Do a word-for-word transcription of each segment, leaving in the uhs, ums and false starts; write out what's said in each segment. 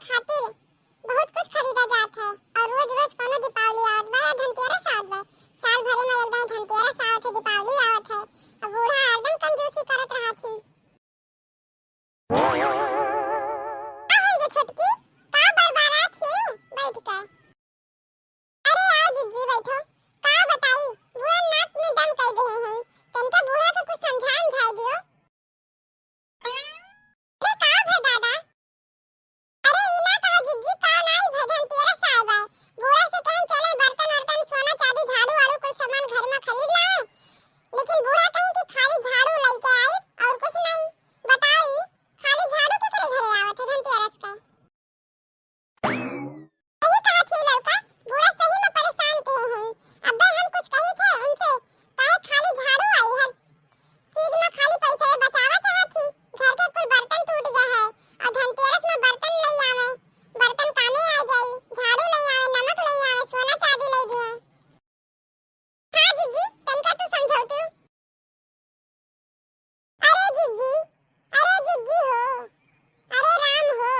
खातिर बहुत कुछ खरीदा जात है। और रोज रोज कौनो दीपावली आवत बा या धनतेरस आवत बा, साल भरे में एक दाई धनतेरस आवत है, दीपावली आवत है। अब बूढ़ा हरदम कंजूसी करत रहत ही। का होई गे छोटकी, का बरबरात हियू बैठ के? अरे आओ जिज्जी बैठो, का बताई, भुवन नाक में दम कई देहे हैं, तनके बूढ़ा के कुछ समझा उमझाई दियो। अरे का भे दादा? अरे ई ना कहा जिज्जी, का नाई भे, धनतेरस आए बा, बूढ़ा से कहेन चले बर्तन वर्तन, सोना चांदी, झाड़ू वाड़ू कुल सामान घर में खरीद लावे, लेकिन बूढ़ा कहेन कि खाली झाड़ू लइके आई और कुछ नहीं। बताओ ई खाली झाड़ू केकरे घरे आवत है धनतेरस का? सही कहा थी ललका, बूढ़ा सही में परेशान किहे हैं। अबे हम कुछ कही थे उनसे, काहे खाली झाड़ू आई, हर चीज में खाली पैसा बचावा चाहत थी। घर के कुल बर्तन टूट गया है और धनतेरस में बर्तन ले आवे, बर्तन कामे आ जाई, झाड़ू ले आवे, नमक ले आवे, सोना चांदी ले दिए। हाँ जिज्जी, तनका तू समझौती। अरे जिज्जी, अरे जिज्जी हो, अरे राम हो।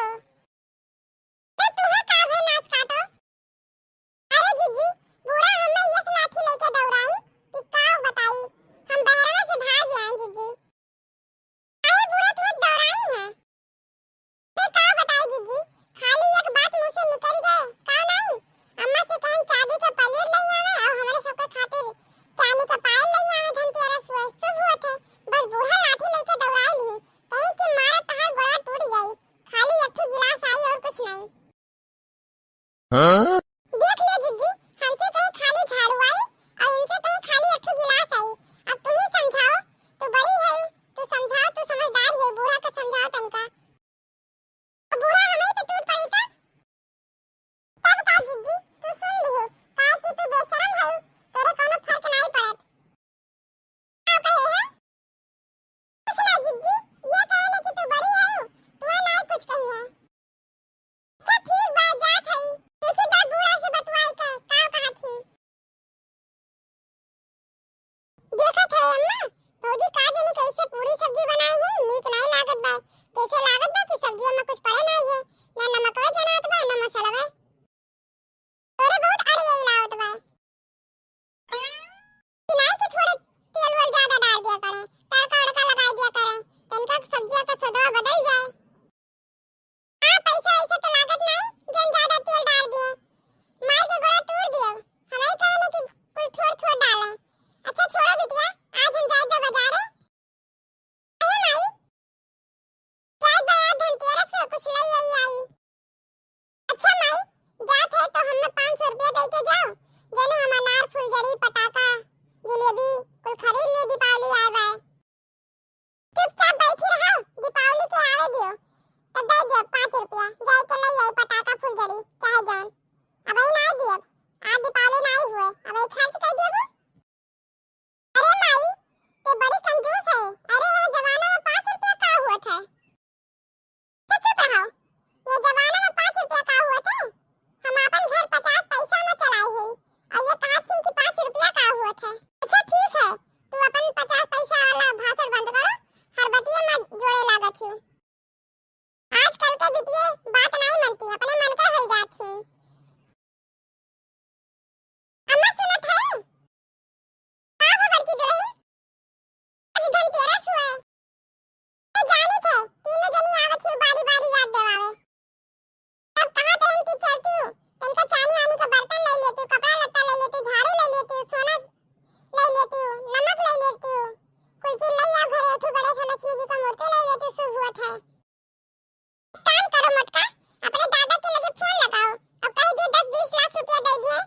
अरे तू है का भे नास काटो? अरे जिज्जी, बूढ़ा हमें यस लाठी लेके दौड़ाई कि का बताई, हम बहरवा से भाग आए जिज्जी। काहे बूढ़ा तू दौड़ाई है? मैं का बताई जिज्जी, खाली एक बात मुंह से निकल गए, का नाई? अम्मा से कहेन चांदी के प्लेट ले आवे और हमरे सबके खातिर चांदी के पायल ले आवे, धनतेरस हुए, शुभ होत है। बस बूढ़ा लाठी लेके दौड़ाई ली, कहेन कि मारा तहार गोड़ा टूट जाई, खाली एक ठो गिलास आई और कुछ नहीं। हाँ? देख ले जिज्जी, हमसे कहीं खाली झाड़ू आई और इनसे कहीं खाली एक ठो गिलास आई। अब तुम ही समझाओ, तू बड़ी है, तू समझाओ, तू समझदार है, बूढ़ा के समझाओ तनिका। अब बूढ़ा हमें पे टूट पड़ी तब? तब का जिज्जी, तू सुन लियो, काहे कि तू बेशरम है, तोरे कोनो फर्क नहीं पड़त। का कहे है? कुछ ना जिज्जी, ये कहे ना कि तू बड़ी है, तू ना कुछ कही है। अच्छा ठीक बा, जात हई। देखी बा बूढ़ा से बतवाई का, का कहत ही। देखत है अम्मा, भौजी का जानी कैसे पूरी सब्जी बनाई है, नीक नहीं लागत बा। जैसे लागत बा कि सब्जिया में कुछ पड़े नहीं है, ना नमकवे जनात बा, ना मसालवे। तोरे बहुत अड़ियाई लावत बा। कि नाई कि थोड़े तेल वेल ज्यादा डाल दिया करे, तड़का उड़का लगाई दिया करे, तनका सब्जिया का स्वादवा बदल जाए। हाँ, पैसा ऐसे तो लागत नाई, जन ज्यादा तेल डाल दिए, मार के गोड़ा तोड़ दियो। हम ही कहे ना कि कुल थोड़ थोड़ डाले। अच्छा छोड़ो बिटिया, आज हम जाए दो बाजारे। अरे माई, जाए बा यार, धनतेरस के कुछ ले आई आई। अच्छा माई, जात है तो हमें पाँच सौ रुपया दे के जाओ, जने हम अनार, फुलझड़ी, पटाखा, जिलेबी कुल खरीद ले, दीपावली आए बा। चुपचाप बैठी रहो, दीपावली के आवे दियो, तो दे दियो पाँच रुपया, जाए के ले आई पटाखा, फुलझड़ी, चाहे जौन। अब ही नहीं दियब, आज दीपावली नहीं हुए, अब ही खर्च कर दियबू। अरे माई, ते बड़ी कंजूस है। अरे, यह जमाना में पाँच रुपया का होत है? तो चुप रहो। ये जमाना में पाँच रुपया का होत है? हम आपन घर पचास पैसा में चलाई है, और ये कहत ही कि पाँच रुपया का होत है। अच्छा ठीक है, तू अपन पचास पैसा वाला भाषण बंद करो, हर बतिये में जोड़े लागत ही। आजकल के बिटिये बात नाई मनती, अपने मन का होई जात ही। अम्मा सुनत है? का हो बड़की दुल्हन? आज धनतेरस हुए। ए जानी थे, तीनों जनी आवत ही बारी बारी याद देवावे। तब कहा तुरंत की चलती हूँ, तनका चानी आनी का बर्तन ले लेती हूँ, कपड़ा लत्ता ले लेती हूँ, झाड़ू ले लेती हूँ, सोना ले लेती हूँ, नमक ले लेती हूँ, कुल चीज ले आओ घरे, एक ठो गणेश और लक्ष्मी जी का मूर्ति ले लेती हूँ, शुभ होत है। काम करो मोटका, अपने दादा के लगे फोन लगाओ, अब कह दिए दस बीस लाख रुपया दे दिए,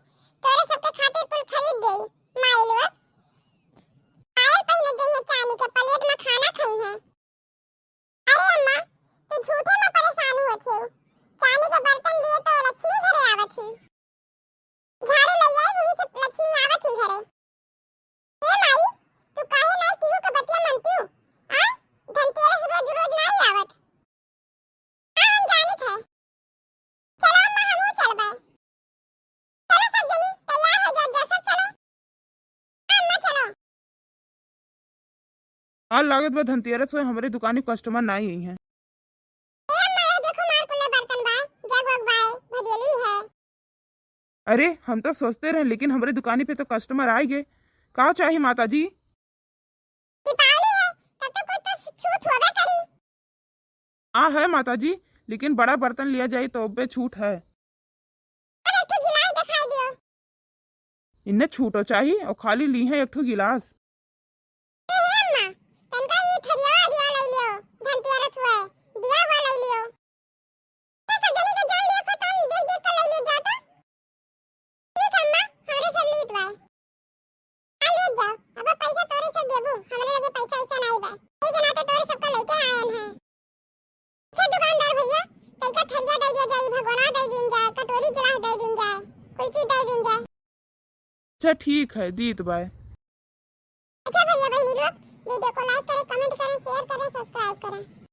तोरे सबके खातिर कुल खरीद देई। माई लोग पायल पहने जइहे, चांदी के प्लेट में खाना खाई है। अरे अम्मा, तू झूठे में परेशान हुआ थे, चांदी के बर्तन लिए तो लक्ष्मी घरे आवत ही। झाड़ू ले आई, वही से लक्ष्मी आवत ही घरे। ए माई, तू काहे नाई केहू के बतिया मनती हूँ? आ? धनतेरस रोज रोज नाई आवत। आ, हम जानित है। चलो अम्मा, हमहू चलबे। चलो सब जनी, तैयार हो जा, जा सब चलो। आ, अम्मा, चलो। आज लागत बा धनतेरस होए, हमरे दुकानी customer नाई आई हैं। ए अम्मा, यह देखो मार कुल्ला बर्तन बा, भदेली है। अरे, हम तो सोचते रहे, लेकिन हमरे दुकानी पे तो customer आइ गए। का चाही माता जी? दीपावली है, तब तो कुछ तो छूट होबे करी। हाँ है माता जी, लेकिन बड़ा बर्तन लिया जाए तो ओबे छूट है। अब एक ठो गिलास दिखाई दियो। इन्हें छूटो चाही और खाली ली है एक ठो गिलास। ए हे अम्मा, तनका ई थरिया दिया ले लियो, धनतेरस हुए, दिया हुआ ले लियो। तो सजनी के जान लियो को तन देख देख कर ले लियो जा तो। ठीक है अम्मा, हमरे सब लीत बा। आ ले जाओ, अब पैसा तोरे सब देबू, हमरे लगे पैसा ऐसा नहीं बा। ठीक है ना, तो तोरे सबका लेके आयन है। अच्छा दुकानदार भैया, तनका थरिया दे दिया जाए, भगोना दे दिन जाए, कटोरी गिलास दे दिन जाए, कुल चीज दे दिन जाए। अच्छा ठीक है, दीत बाय। अच्छा भैया बहनी लोग, video को like करें, comment करें, share करें, subscribe करें।